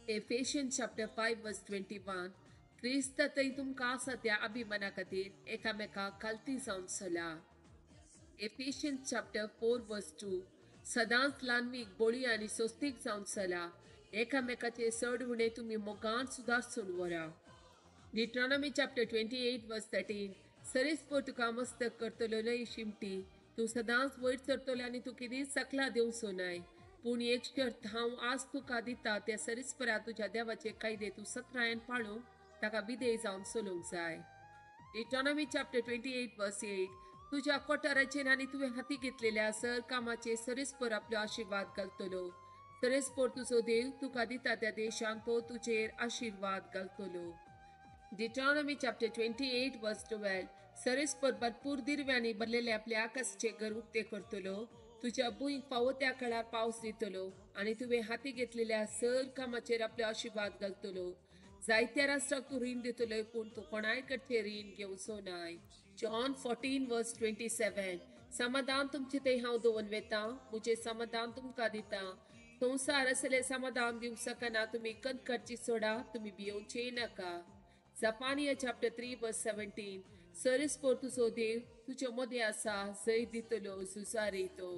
Ephesians chapter 5 verse 21, क्रिस्त थंय तुमकां आसा त्या अभिमाना खातीर एकामेकाक खालती जावन चला. एफेशियन्स चॅप्टर 4 वर्स 2, सदांच ल्हानवीक बळी आनी सोस्तीक जावन चला. एकामेकाचे चड उणें तुमी मोगान सुदारसून व्हरा. डिट्रॉनॉमी चॅप्टर 28 वर्स 13, सरेस्पोर तुका मस्तक करतलो न्हय शिमटी, तूं सदांच वयर चडटलो आनी तूं कितेंच सकला देंवचो न्हय. पूण एक शर्त हांव आज तुका दिता, त्या सरिस्परा तुज्या देवाचे कायदे तूं सत्रायन पाळूंक ताका विधेय जावन चलूंक जाय. डिट्रॉनॉमी चॅप्टर 28 वर्स 8, तुज्या कोठाराचेर आनी तुवें हाती घेतलेल्या सर कामाचेर सरेस्पोर आपलो आशिर्वाद घालतलो. सरेस्पोर तुजो देव तुका दिता त्या देशांत तो तुजेर आशिर्वाद घालतलो. डिट्रॉनॉमी चॅप्टर 28 वर्स 12, सरेस्पोर भरपूर दिरव्यांनी भरलेले आपल्या आकाशाचे घर उक्ते करतलो. तुज्या भुंयक फावो त्या काळार पावस दितलो आनी तुवें हाती घेतलेल्या सर कामाचेर आपलो आशिर्वाद घालतलो. जायत्या राष्ट्राक तूं रीण दितलो, पूण तूं कोणाय कडचें रीण घेवचो नाय. जॉन 14 वर्स 27, समाधान तुमचें थंय हांव दवरून वेता, म्हजें समाधान तुमकां दिता. संवसार असलें समाधान दिवंक शकना. तुमी कनकटची सोडा, तुमी भियोवचें नाका. जपानिया चॅप्टर 3 वर्स 17, सरेस्पोर तुजो देव तुजे मदें आसा, जय दितलो झुजारी तो.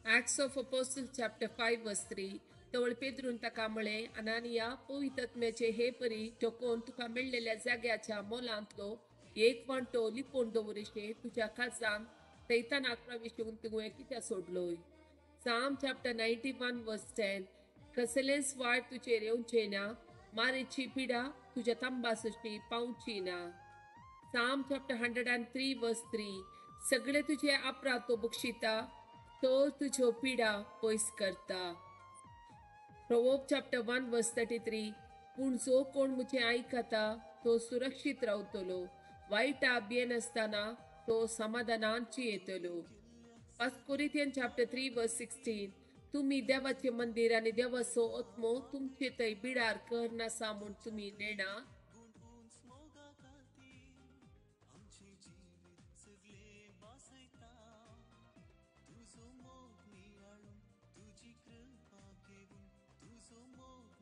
Acts of apostle chapter 5 verse 3, तवळ पेद्रून ताका म्हळें, अनानिया, पवित्र आत्म्याचे हे परी टोकोन तुका मेळ्ळेल्या जाग्याच्या मोलांतलो एक वांटो लिपोवन दवरिशे तुज्या काळजांत सैतानाक प्रवेश येवन तुवें कित्याक सोडलोय. साम चॅप्टर 91 वर्स 10, कसलेंच वायट तुजेर येवचें ना, मारेची पिडा तुज्या तंबासची पावची ना. साम चॅप्टर 103 वर्स 3, सगळे तुजे अपराध तो बक्षिता, तो तुज्यो पिडा पयस करता. प्रोवर्ब चॅप्टर 1 वर्स 33, पूण जो कोण म्हजें आयकता तो सुरक्षीत रावतलो, वायटा भियेनासतना तो समाधानान जियेतलो. फर्स्ट कोरिंथियन चॅप्टर 3 वर्स 16, तुमी देवाचें मंदीर आनी देवाचो आत्मो तुमचे थंय बिडार करनासा म्हूण तुमी नेणा. तुजो मोग नियाळून, तुजी कृपा घेवन, तुजो मोग